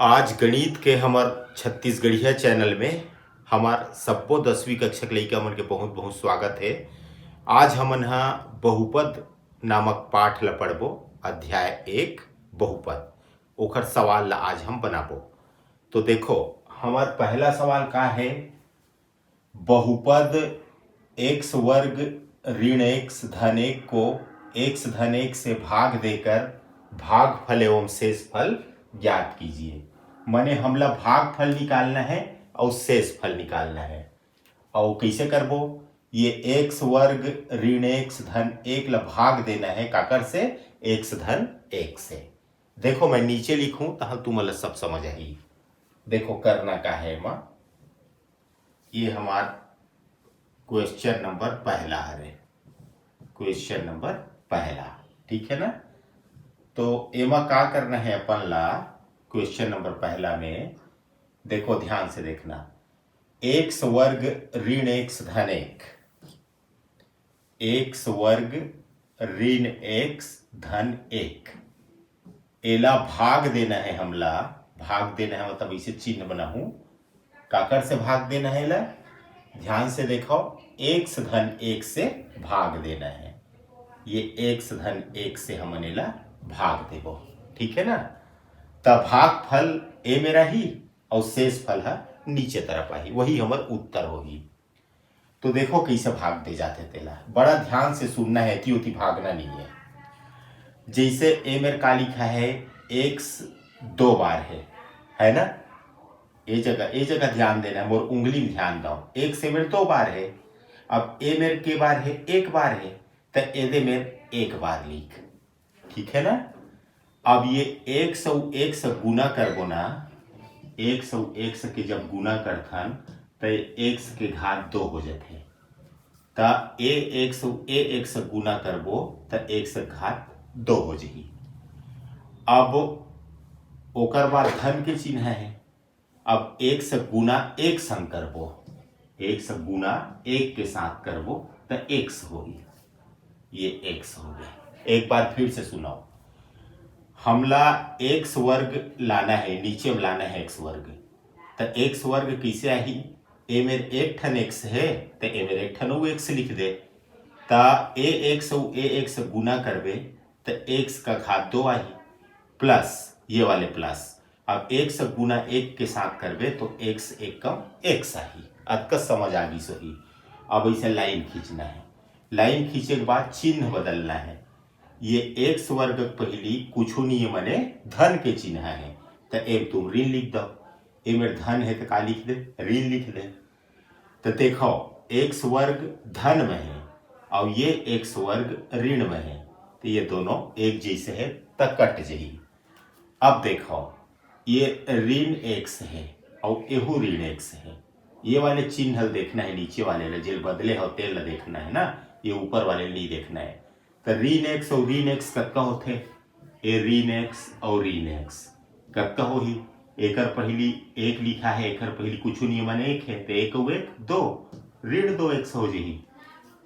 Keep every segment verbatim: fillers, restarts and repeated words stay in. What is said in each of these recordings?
आज गणित के हमर छत्तीसगढ़िया चैनल में हमर सब्बो दसवीं कक्षा के लइका मन के बहुत बहुत स्वागत हे। आज हमन ह बहुपद नामक पाठ ल पढ़बो, अध्याय एक, बहुपद। ओखर सवाल ल आज हम बनाबो। तो देखो, हमर पहला सवाल का हे? बहुपद एक्स वर्ग ऋण एक्स धन एक को एक्स धन एक से भाग देकर भागफल एवं शेषफल ज्ञात कीजिए। मने हमला भागफल निकालना है और शेषफल निकालना है। और कैसे करबो? ये एक्स वर्ग ऋण एक्स धन एक ला भाग देना है काकर से? एक्स धन एक से। देखो, मैं नीचे लिखूं तहाँ तुमन ला सब समझ आही। देखो, करना का है एमा, ये हमार क्वेश्चन नंबर पहला हरे। क्वेश्चन नंबर पहला, ठीक है ना? तो एमा का करना है अपन ला? क्वेश्चन नंबर पहला में देखो, ध्यान से देखना, एक्स वर्ग ऋण एक्स धन एक, एक्स वर्ग ऋण एक्स धन एक, एला भाग देना है हमला। भाग देना है मतलब इसे चिन्ह बनाहूं। काकर से भाग देना है एला? ध्यान से देखो, एक्स धन एक से भाग देना है। ये एक्स धन एक से हमन एला भाग देबो, ठीक है ना? त भागफल ए मेर आही और शेषफल ह नीचे तरफ आही, वही हमर उत्तर होही। तो देखो कैसे भाग दे जाथे तेला, बड़ा ध्यान से सुनना है, एती ओती भागना नहीं है। जैसे ए मेर का लिखा है, एक्स दो बार है, है ना? ए जगह, ए जगह ध्यान देना है, मोर उंगली में ध्यान दो। एक्स ए मेर दो बार है, अब ए मेर के बार है? एक बार है, त एदे मेर एक बार लिख, ठीक है ना? अब ये एक्स अउ एक्स गुना करबो ना, एक्स अउ एक्स के जब गुना करथन त एक्स के घात दो हो जाथे। त ए एक्स अउ ए एक्स गुना करबो त एक्स के घात दो हो जाही। अब ओकर बाद धन के चिन्ह है। अब एक्स गुना एक्स संग करबो, एक्स गुना एक के साथ करबो त एक्स होही। ये एक्स हो गया। एक बार फिर से सुनाओ, हमला एक्स वर्ग लाना है, नीचे में लाना है एक्स वर्ग। त एक्स वर्ग कैसे आही? ए मेर एक ठन एक्स है, त ए मेर एक ठन अउ एक्स लिख दे। त ए एक्स अउ ए एक्स गुना करबे त एक्स का घात दो आही, प्लस ये वाले प्लस। अब एक्स गुना एक के साथ करबे तो एक्स एकम एक्स आही। अतका समझ आ गिस होही। अब ऐसे लाइन खींचना है, लाइन खींचे के बाद चिन्ह बदलना है। ये एक्स वर्ग के पहिली कुछु नहीं है, मने धन के चिन्ह है, त ए तुम ऋण लिख दो। ए मेर धन है त का लिख दे? ऋण लिख दे। त देखो, एक्स वर्ग धन में है और ये एक्स वर्ग ऋण में है, तो ये दोनों एक जैसे है, त कट जही। अब देखो, ये ऋण एक्स है और एहू ऋण एक्स है। ये वाले चिन्ह ल देखना है, नीचे वाले ला, जेल बदले हो तेल ला देखना है ना, ये ऊपर वाले नहीं देखना है। त ऋण एक्स और ऋण एक्स कतका होथे? ए ऋण एक्स और ऋण एक्स कतका होही? एकर पहिली एक लिखा है, एकर पहिली कुछु नहीं, मन एक है, त एक अउ एक दो, ऋण दो एक्स हो जही।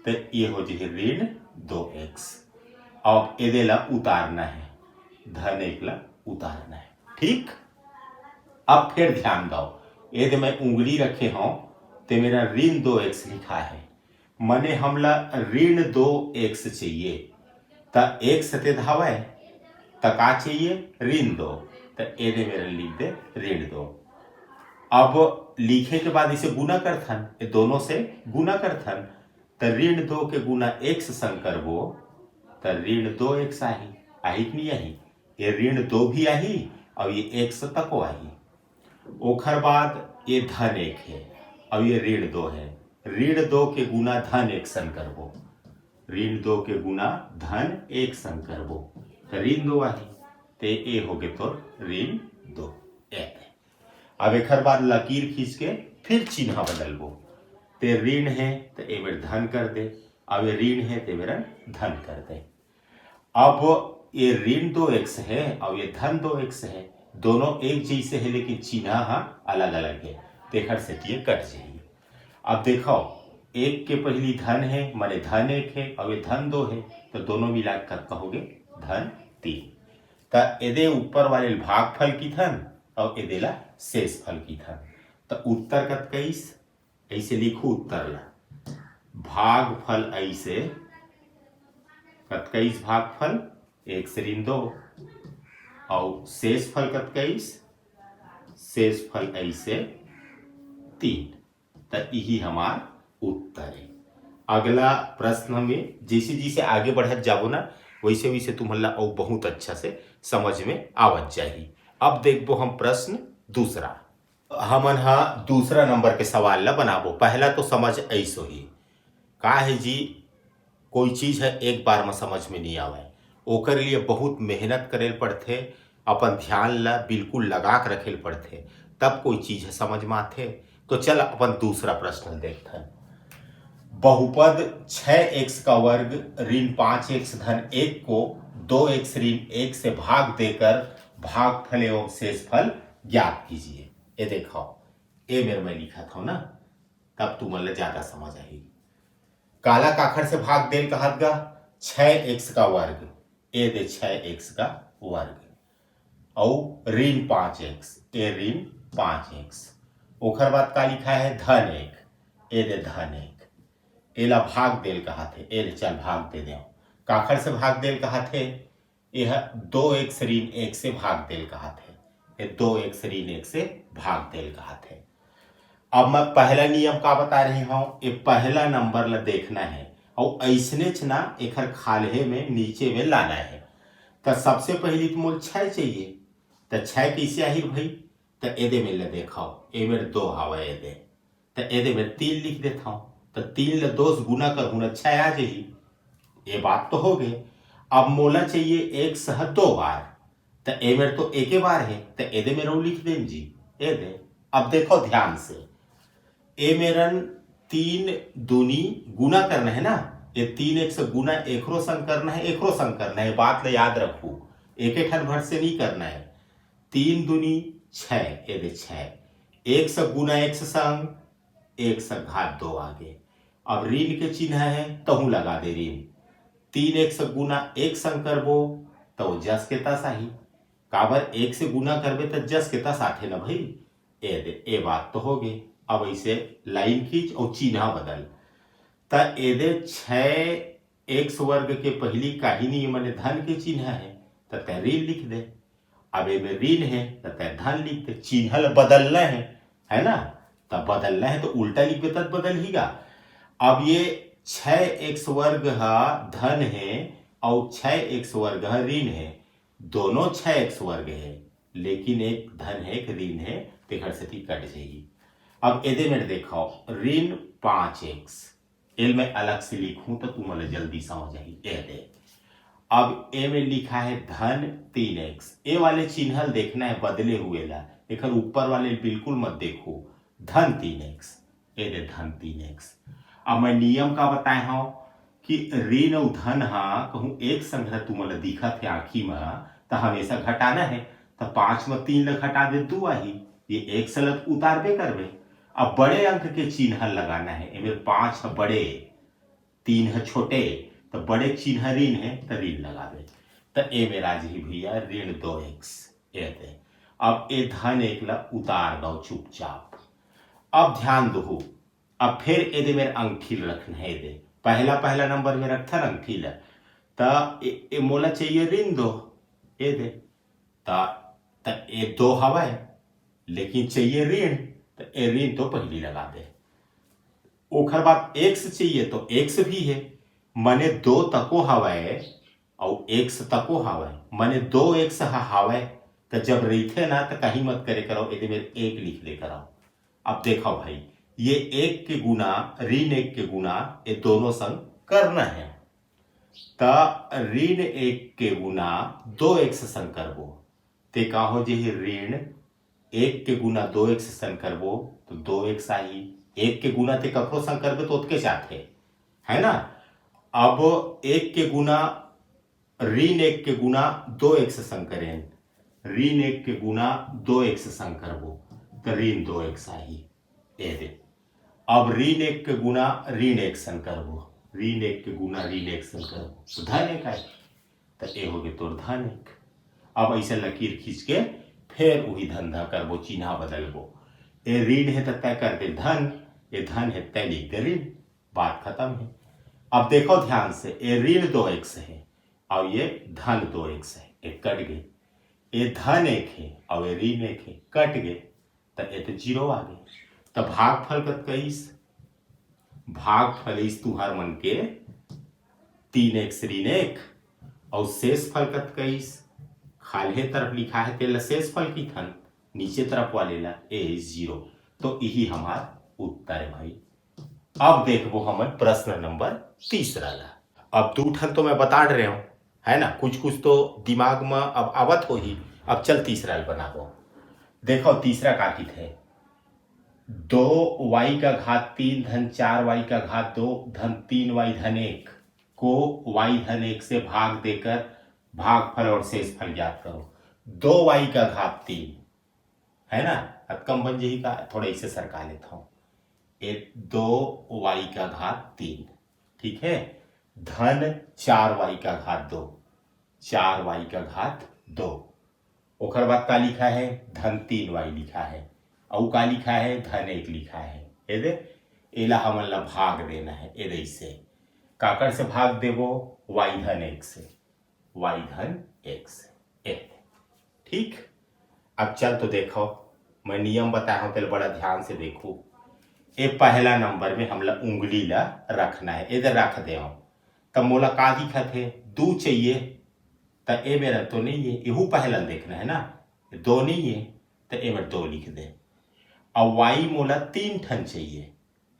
त ये हो जही ऋण दो एक्स। अब एदे ला उतारना है, धन एक ला उतारना है, ठीक। अब फिर ध्यान दो, एदे मैं उंगली रखे हूं, ते मेर ऋण दो एक्स लिखा है, मने हमला ऋण दो एक्स चाहिए, त एक्स ते धावय, त का चाहिए? ऋण दो। त एदे मेर लिख दे ऋण दो। अब लिखे के बाद इसे गुना करथन, ये दोनों से गुना करथन, त ऋण दो के गुना एक्स संग करबो, त ऋण दो एक्स आही, आही कि नहीं आही? ये ऋण दो भी आही और ये एक्स तको आही। ओखर बाद ये धन एक है और ये ऋण दो है, ऋण दो के गुना धन एक संग करबो, ऋण दो के गुना धन एक संग करबो, त ऋण दो आही, ते ए होगे तोर ऋण दो। ए अब एखर बाद लकीर खींच के फिर चिन्ह बदलबो। ते ऋण है त ए मेर धन कर दे, अब ये ऋण है ते मेर धन कर दे। अब ये ऋण दो एक्स है और ये धन दो एक्स है, दोनों एक जैसे है लेकिन चिन्ह हा अलग अलग है, तेखर सेती ये कट जाही। अब देखो, एक के पहिली धन है, माने धन एक है और ये धन दो है, तो दोनों मिला के कतका होगे? धन तीन। त एदे ऊपर वाले ल भागफल किथन अउ एदे ला शेषफल किथन। त उत्तर कतका आइस? ऐसे लिखू उत्तर ला, भागफल ऐसे कतका आइस भागफल? एक से ऋण दो। अउ शेषफल कतका आइस? शेषफल ऐसे तीन। त इही हमार उत्तर है। अगला प्रश्न में जैसे जैसे आगे बढ़त जाबो ना, वैसे वैसे तुम्हला अउ बहुत अच्छा से समझ में आवत जाही। अब देखबो हम प्रश्न दूसरा। हमन ह दूसरा नंबर के सवाल ला बनाबो। पहला तो समझ ऐसो ही, का है जी, कोई चीज है एक बार में समझ में नहीं आवे, ओकर लिए बहुत मेहनत करे ल पड़थे, अपन ध्यान ला बिल्कुल लगा के रखे ल पड़थे, तब कोई चीज है समझ में आथे। तो चल अपन दूसरा प्रश्न देखथन। बहुपद छह एक्स का वर्ग ऋण पाँच एक्स धन एक को दो एक्स ऋण एक से भाग देकर भागफल एवं शेषफल ज्ञात कीजिए। ये देखो, ये मेर मैं लिखत हूँ ना, तब तुमन ला ज्यादा समझ आही। काला काखर से भाग देल कहत गा? छह एक्स का वर्ग, ये दे छह एक्स का वर्ग, अउ ऋण पाँच एक्स, ये ऋण पाँच एक्स। ओखर बाद का लिखा है? धन एक, ये दे धन एक। एला भाग देल कहत हे, एले चल भाग दे देव। काखर से भाग देल कहत हे? ये ह दो एक्स ऋण एक से भाग देल कहत हे, ये दो एक्स ऋण एक से भाग देल कहत हे। अब मैं पहला नियम का बता रहे हूँ, ये पहला नंबर ला देखना है, अउ ऐसनेच ना एखर खाल्हे में नीचे में लाना है। त सबसे पहली तो मोल छः चाहिए, त छः कैसे आही भाई? त एदे में ले देखो, ए मेर दो हवा एदे, त एदे में तीन लिख देता हूँ। त तीन ले दो से गुना करहूँ ना, छः आ जाही। ये बात तो हो गए। अब मोला चाहिए एक्स ह दो बार, त ए मेर तो एके बार है, त एदे मेर अउ लिख देन जी। एदे, अब देखो ध्यान से, ए मेरन तीन दूनी गुना करना है ना, ये तीन एक्स गुना एकरो संग करना है, एकरो संग करना है, बात ला याद रखू, एके ठन भर से नहीं करना है। तीन दूनी छः, एदे छः, एक्स गुना एक्स संग, एक्स घात दो आगे। अब ऋण के चिन्ह है, तहूँ लगा दे ऋण। तीन एक्स गुना एक संग करबो, त वो जस के तस आही। काबर एक से गुना करबे त जस के तस आथे ना भाई। ए दे, ए बात तो हो गे। अब ऐसे लाइन खींच अउ चिन्हा बदल। त एदे छः एक्स वर्ग के पहिली काहिनी मने धन के चिन्ह है, त तै ऋण लिख दे। अब एमे ऋण है, त तै धन लिख दे। चिन्ह ल बदलना है, है ना? त बदलना है तो उल्टा लिखबे तब बदल ही गा। अब ये छः एक्स वर्ग ह धन है अउ छः एक्स वर्ग ह ऋण है। दोनों छः एक्स वर्ग है, लेकिन एक धन है, एक ऋण है, तेखर सेती कट जाही। अब एदे मेर देखो, ऋण पाँच एक्स, एल मैं अलग से लिखूं तो तुमन ला जल्दी समझ आही। एदे, अब ए में लिखा है धन तीन एक्स, ए वाले चिन्ह ल देखना है बदले हुए ला, एखर ऊपर वाले बिल्कुल मत देखो। धन तीन एक्स, एदे धन तीन एक्स। अब मैं नियम का बताए हूँ कि ऋण अउ धन हा कहूँ एक संग तुमन ला दिखत है आँखी में, त हमेशा घटाना है। त पाँच में तीन ला घटा दे, दू आही, ये एक्स ला उतारबे करबे। अब बड़े अंक के चिन्ह लगाना है, एमे पाँच ह बड़े, तीन ह छोटे, त बड़े चिन्ह ऋण है, त ऋण लगाबे। त ए मेर आ जाही भैया ऋण दो एक्स, एदे। अब ए धन एक ला उतार दो चुपचाप। अब ध्यान दो, अब फिर एदे मेर अंगठी ल रखना है, एदे पहला, पहला नंबर में रखथन अंगठी ल। त ए, ए मोला चाहिए ऋण दो, एदे। त, त ए दो हवय, लेकिन चाहिए ऋण, त ए ऋण तो पहिली लगा दे। ओखर बाद एक्स चाहिए, तो एक्स भी है, मने दो तको हवय, अउ एक्स तको हवय, मने दो एक्स ह हवय। त जब रहिथे ना, त कहीं मत करे करो, एदे मेर एक लिख दे करो। अब देखो भाई, ये एक के गुना, ऋण एक के गुना, ये दोनों संग करना है। त ऋण एक के गुना दो एक्स संग करबो, ते का हो जाही? ऋण एक के गुना दो एक्स संग करबो, तो दो एक्स आही। एक के गुना ते ककरो संग करबे, तो ओतके जाथे, है ना? अब एक के गुना, ऋण एक के गुना दो एक्स संग करेन, ऋण एक के गुना दो एक्स संग करबो, त ऋण दो एक्स आही। एदे, अब ऋण एक के गुना ऋण एक संग करबो, ऋण एक के गुना ऋण एक संग करबो, त धन एक आही। त ए होगे तोर धन एक। अब ऐसे लकीर खींच के फेर उही धंधा करबो, चिन्हा बदलबो। ए ऋण हे त तय कर दे धन, ए धन हे तय लिख दे ऋण, बात खत्म हे। अब देखो ध्यान से, ए ऋण दो एक्स हे अउ ये धन दो एक्स हे, ए कट गे। ए धन एक हे अउ ए ऋण एक हे, कट गे, त ए तो जीरो आ गे। त भागफल कतका आइस? भागफल आइस तुहर मन के तीन एक्स ऋण एक, अउ शेषफल कतका आइस? खाल्हे तरफ लिखा हे, तेला शेषफल किथन, नीचे तरफ वाले ला, ए इज जीरो। तो इही हमार उत्तर हे भाई। अब देखबो हमन प्रश्न नंबर तीसरा ला। अब दू ठन तो मैं बता रहे हूँ, है ना, कुछ कुछ तो दिमाग में अब आवत होही। अब चल तीसरा ला बनाबो। देखो तीसरा का किथे, दो वाई का घात तीन धन चार वाई का घात दो धन तीन वाई धन एक को वाई धन एक से भाग देकर भागफल और शेषफल ज्ञात करो। दो वाई का घात तीन, है ना, अब कम बन जाही का, थोड़ा इसे सरका लेता हूँ। ए दो वाई का घात तीन, ठीक है, धन चार वाई का घात दो, चार वाई का घात दो। ओकर बाद का लिखा है? धन तीन वाई लिखा है। अउ का लिखा है? धन एक लिखा है। ये दे, एला हमन ला भाग देना है। ये दे इसे काकर से भाग देबो? वाई धन एक से, वाई धन एक से। ए, ठीक। अब चल तो देखो, मैं नियम बताया हूँ, तेल बड़ा ध्यान से देखू। ए पहला नंबर में हमला उंगली ला रखना है, एदे रख दे। तब मोला का दिखत है? दू चाहिए, त ए मेरा तो नहीं है, एहू पहला देखना है ना, दो नहीं है, त ए मेर दो लिख दे। अब वाई मोला तीन ठन चाहिए,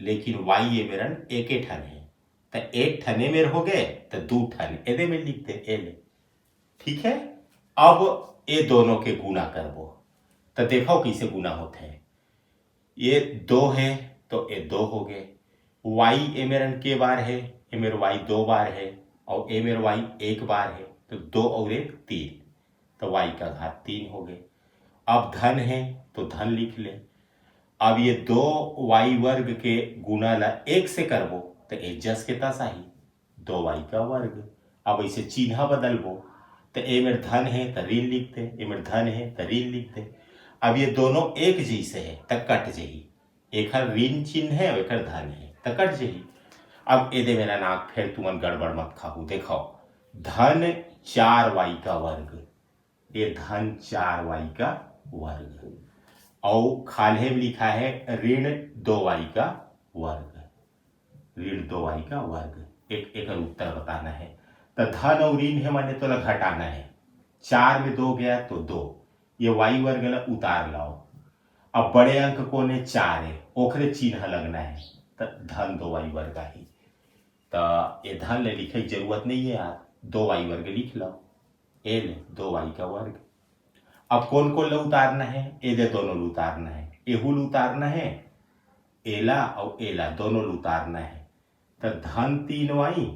लेकिन वाई ए मेरन एके ठन है, त एक ठन ए मेर हो गए, त दू ठन एदे में लिख दे, ए ले। ठीक है, अब ए दोनों के गुना करबो, त देखो कैसे गुना होते हैं। ये दो है तो ए दो हो गए, वाई ए मेरन के बार है, ए मेर वाई दो बार है, और ए मेर वाई एक बार है, तो दो और एक तीन, तो वाई का घात तीन हो गए। अब धन है तो धन लिख ले। अब ये दो वाई वर्ग के गुना ला एक से करबो, तो ए जस के तस आही, दो वाई का वर्ग। अब ऐसे चिन्हा बदलबो, तो ए मेर धन है तो ऋण लिख दे, ए मेर धन है तो ऋण लिख दे। अब ये दोनों एक जैसे है तो कट जही, एकर ऋण चिन्ह है और एकर धन है तो कट जही। अब एदे मेरा नाक फेर तुमन गड़बड़ मत खाहू। देखो, धन चार वाई का वर्ग, ये धन चार वाई का वर्ग, और खाल्हे में लिखा है ऋण दो वाई का वर्ग, ऋण दो वाई का वर्ग। एक एकर उत्तर बताना है। तो धन और ऋण है, माने तोला घटाना है। चार में दो गया तो दो, ये वाई वर्ग ला उतार लाओ। अब बड़े अंक कोन है? चार है, ओखरे चिन्ह लगना है, तो धन दो वाई वर्ग आही। तो ये धन ले लिखे की जरूरत नहीं है यार, दो वाई वर्ग लिख लो। ए ले, दो वाई का वर्ग। अब कोन कोन ले उतारना है? एदे दोनों ले उतारना है, एहू ले उतारना है, एला और एला दोनों ले उतारना है। तो धन तीन वाई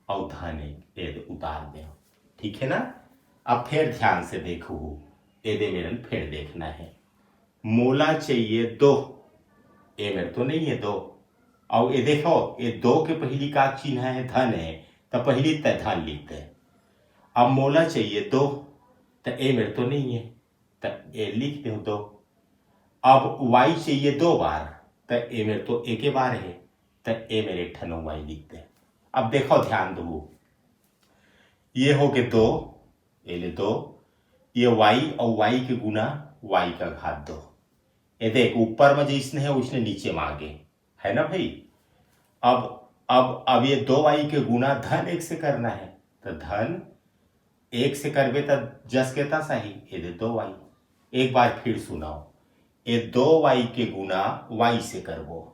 और धन एक, एदे उतार दे। ठीक है ना? अब फिर ध्यान से देखो, एदे मेरन फिर देखना है। मोला चाहिए दो, ए मेर तो नहीं है दो। और ये देखो, ये दो के पहली का चिन्ह है? धन है, तो पहली तय धन लिख दे। अब मोला चाहिए दो, तो ए मेर तो नहीं है, तो ए लिख दे दो। अब वाई चाहिए दो बार, तो ए मेर तो एके बार है, तो ए मेर एक ठन वाई लिख दे। अब देखो, ध्यान दो, ये हो गए दो, ये ले दो, ये वाई और वाई के गुना वाई का घात दो। ये देख, ऊपर में जैसने है, उसने नीचे में आगे, है ना भाई? अब अब अब ये दो वाई के गुना धन एक से करना है, तो धन एक से करबे तो जस के तस आही। ये दे दो वाई। एक बार फिर सुनाओ, ये दो वाई के गुना वाई से करबो,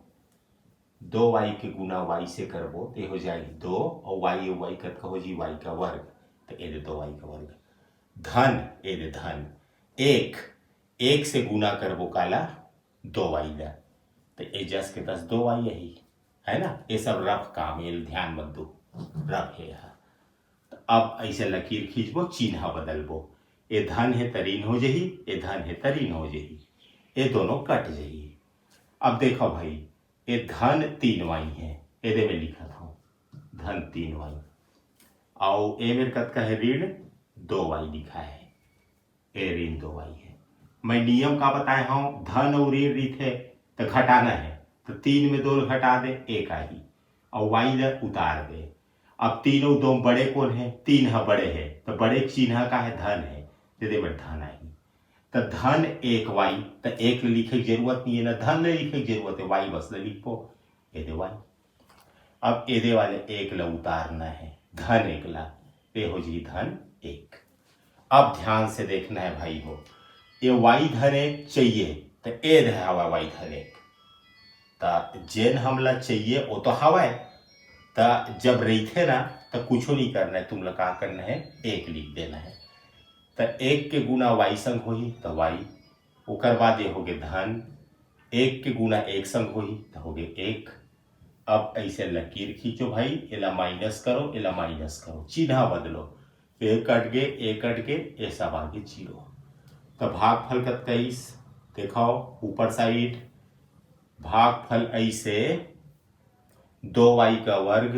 दो वाई के गुना वाई से करबो, तो ये हो जाएगी दो, और वाई और वाई कतका हो जी? वाई का वर्ग। तो ये दे दो वाई का वर्ग। धन, ये दे धन, एक, एक से गुना करबो काला? दो वाई ला। तो ये जस के तस दो वाई यही, है ना? ये सब रफ काम, ये ध्यान मत दो, रफ है यहाँ। तो अब ऐसे लकीर खींचबो, चिन्ह बदलबो। ये धन है त ऋण हो जही, ये धन है त ऋण हो जही, ये दोनों कट जही। अब देखो भाई, ये धन तीन वाई है, एदे में लिखत हूँ धन तीन वाई, और ए मेर कतका है? ऋण दो वाई लिखा है, ए ऋण दो वाई है। मैं नियम का बताए हूँ, धन अउ ऋण रहिथे त घटाना है, त तीन में दो ल घटा दे, एक आही, अउ वाई ल उतार दे। अब तीन अउ दो में बड़े कोन है? तीन ह बड़े है, त बड़े चिन्ह का है? धन है, त दे में धन आही। त धन एक वाई, त एक ल लिखे के जरूरत नहीं है ना, धन ल लिखे के जरूरत है, वाई बस ल लिखो, ये दे वाई। अब एदे वाले एक ल उतारना है, धन एक ला, ये हो जी धन एक। अब ध्यान से देखना है भाई हो, ये वाई धन एक चाहिए, त ए दे हवा वाई धन एक। त जेन हमला चाहिए वो तो हवय, त जब रहिथे ना, त कुछो नहीं करना है, तुमला का करना है, एक लिख देना है। त एक के गुना वाई संग होही त वाई, ओकर बाद ये होगे धन, एक के गुना एक संग होही त होगे एक। अब ऐसे लकीर खींचो भाई, एला माइनस करो, एला माइनस करो, चिन्ह बदलो, ए कट गे, ए कट गे, ए सब आगे जीरो। त भागफल कतका आइस? देखो ऊपर साइड भागफल ऐसे दो वाई का वर्ग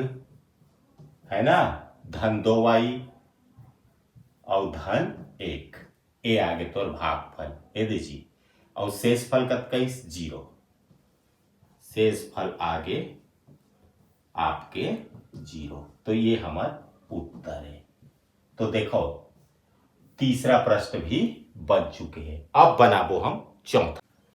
है ना, धन दो वाई और धन एक, ए आगे तोर भागफल, ए दे जी, और शेषफल कतका आइस? जीरो। शेषफल आगे आपके जीरो। तो ये हमर उत्तर है। तो देखो तीसरा प्रश्न भी बन चुके हैं। अब बनाबो हम चौथा।